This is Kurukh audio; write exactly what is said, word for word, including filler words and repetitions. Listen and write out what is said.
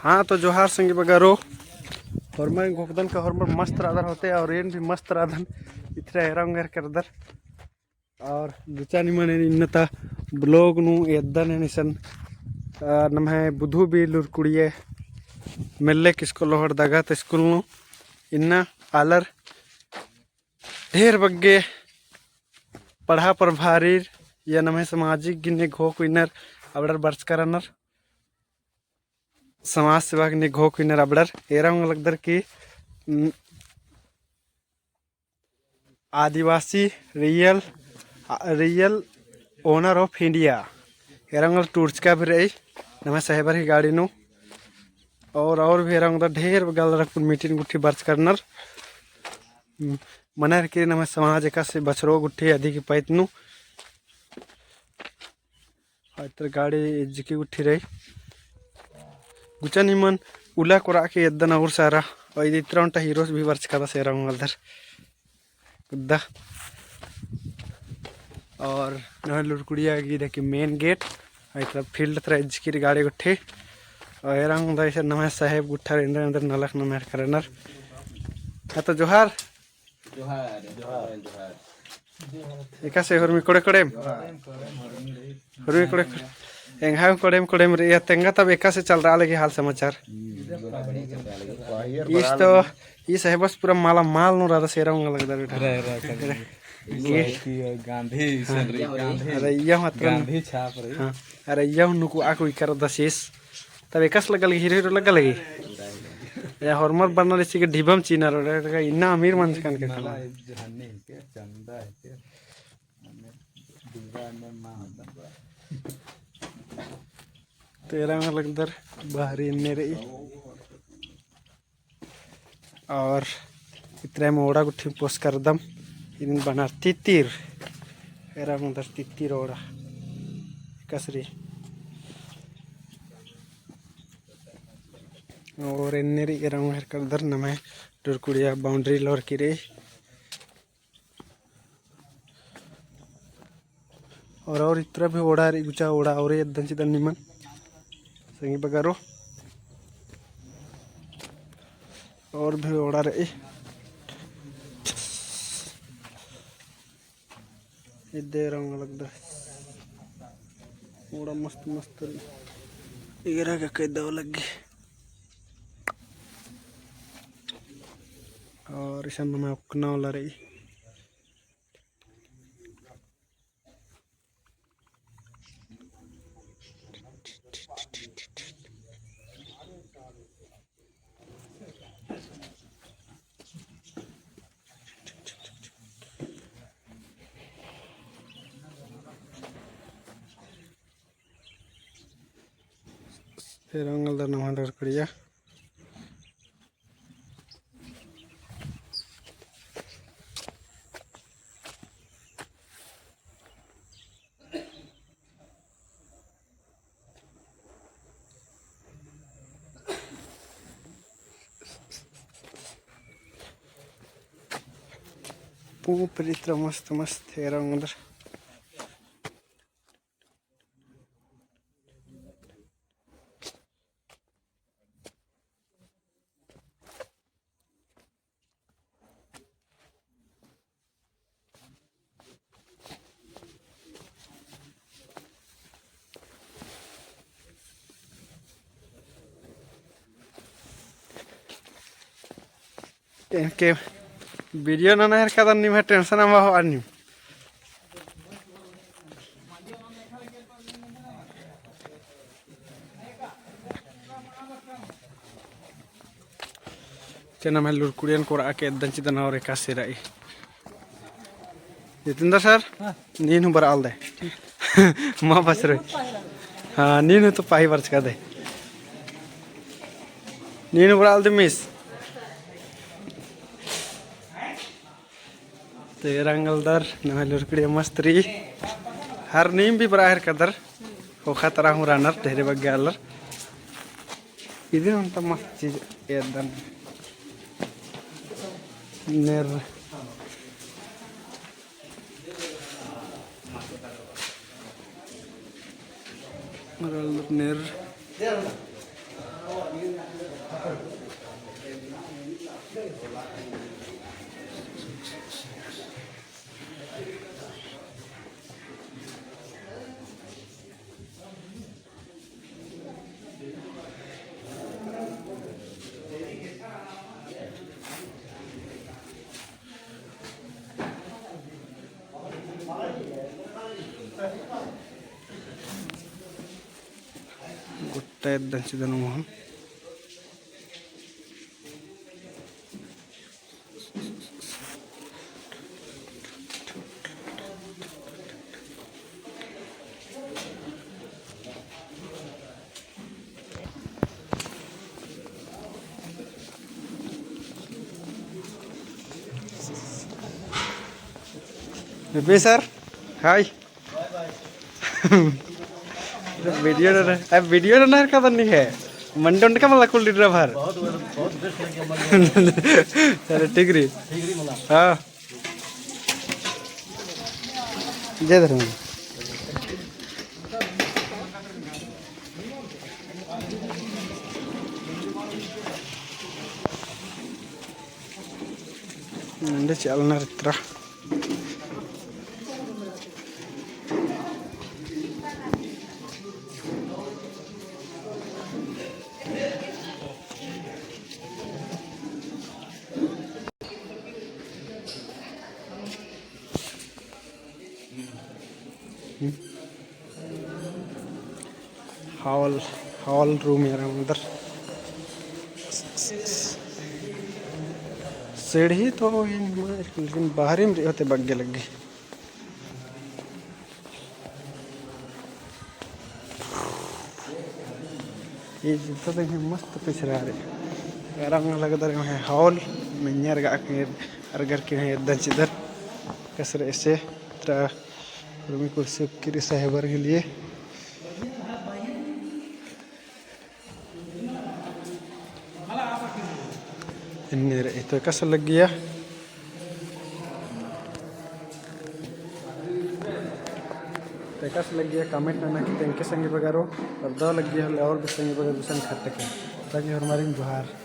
हाँ, तो जोहार संगी बगरो। होरमर घोखदन का होरमर मस्त रअदर होते और एन भी मस्त रअदन। इथरा एरा ओंगेर करदर। और गुचा निमन एन इन्ना ता vlog नू एद्दन एन इसन, अ, नम्है बुधु बी लुरकुड़िया मेल्ले किसको लोहड़ दगा ता स्कूल नू इन्ना आलर ढेर बग्गे पड़हा प्रभारीर या नम्है सामाजिक गिन्ने घोख उइनर अबड़र बरचका रअनर। समाज सेवा गिन्ने घोख उइनर अबड़र एरा ओंगा लगदर कि, उम, आदिवासी real, आ, real owner of India। एरा ओंगा टूड़चका भी रई, नम्है साहेबर ही गाड़ी नू। और, और भी एरा ओंगा ढेर बग्गे आलर अक्कुन meeting गुट्ठी बरचका रअनर। हम्म, मनर के नम्है समाज एकासे बछरो गुट्ठी अदी की पैत नू। इतर गाड़ी एज्जकी गुट्ठी रई। गुचा निमन उल्ला कोरआ के एद्दन और सारा। और इदी इतरा ओन्टा heroes भी बरचका रअदस एरा ओंगदर। कुद्दा। और नम्है लुरकुड़िया गी देखी main gate। और इतरा field तरा एज्जकी रई गाड़ी गुट्ठी। और एरा ओंगदर इसन नम्है साहेब गुट्ठर एन्देर एन्देर नलख नम्है करनर। हाँ तो जोहार। जोहार, जोहार, जोहार। एकासे हुरमी कोड़े कोड़ेम? हुरमी कोड़े कोड़े। एंग्है कोड़ेम कोड़ेम रई, या तेंगा तब एकासे चलरआ लगी हाल समाचार। हम्म, पूरा बढ़िया चलरआ लगी। ईस तो, ईस है बस पूरा माला माल नू रअदस एरा ओंगा लगदर बेटा। रअ, रअ, रअ। ये गांधी, हाँ। इसन रई, गांधी। अरे, इया हूँ अतरन। गांधी छाप रई। हाँ। अरे, इया हूँ नुकुआ कोई करदस ईस। तब एकासे लग्गा लगी, hero hero लग्गा लगी। या होरमर बरनर इसी के ढिबम चीनर, इन्ना अमीर मंजकन के माला खाना। है, जहन्नी है के, चंदा है के, मने, दूरा में माँ होता। तो एरा ओंगा लगदर बाहरी एन्ने रई। और इतरा में ओड़ा गुट्ठी पोस करदम, इदिन बनर तितिर, एरा ओंगदर तितिर ओड़ा, एकासे रई। और एन्ने रई एरा ओंगेर करदर नम्है लुरकुड़िया boundary लोरकी रई। और, और इतरा भी ओड़ा रई, गुचा ओड़ा और एद्दन चिदन निमन संगी बगरो। और भी ओड़ा रई। इदे रंग लगदर। ओड़ा मस्त मस्त रई। एरा का कैदव लग्गी। और इसन नम्है उकना वाला रई। फिर एंगल दर नम्है लुरकुड़िया। पूँप रई इतरा मस्त मस्त एरा ओंगदर। एनके video नना हेरका दन निम्है tension अम्बा हो अन्निम। चेना में लुरकुड़ियन कोरआ के एद्दन चिदन और एकासे रई। जितेंद्र sir, हाँ। नीन हूँ बरआ लदय। मा बछरोय। हाँ, नीन हूँ तो पाही बरचका दय। नीन हूँ बरआ लदय मिस। तो एरा एंगल दर नम्है लुरकुड़िया मस्त रई। हर नीम भी बरआ हेरका दर। ख़ोख़ा तरा हूँ रअनर ढेरे बग्गे आलर। इदिन ओन्टा मस्त चीज एद्दन। नेर। नेर। गोट्टा एद्दन चिदन मोहन। रुपी सर, हाय। वीडियो डर, अब वीडियो डर नहर का बन्नी है। मंडे उंडे का मला कुल लीडर भर। बहुत, बहुत बेस्ट लगे मंडे। चलो, ठीक रही। ठीक रही मला। हाँ। जय धर्म। मंडे चलना रित्रा। हॉल, हॉल रूम यार अंदर। सीढ़ी तो ये नहीं, लेकिन बाहरी में होते बग्गे लग्गे। ये जितना तक है मस्त पिछड़ा रे। गरम लगदर है हॉल, मेंजर गा के अरगर के है दंचिदर। कसर ऐसे त्रा रूमी कुर्सी उक्की रई साहेबर के लिए। इन्ने रई तो एकासे लग्गिया, तो एकासे लग्गिया comment नना की thank you संगी बगरो, और दव लग्गिया होले और भी संगी बगरो गुसन खट्टे के। तब ये हमारी जोहार।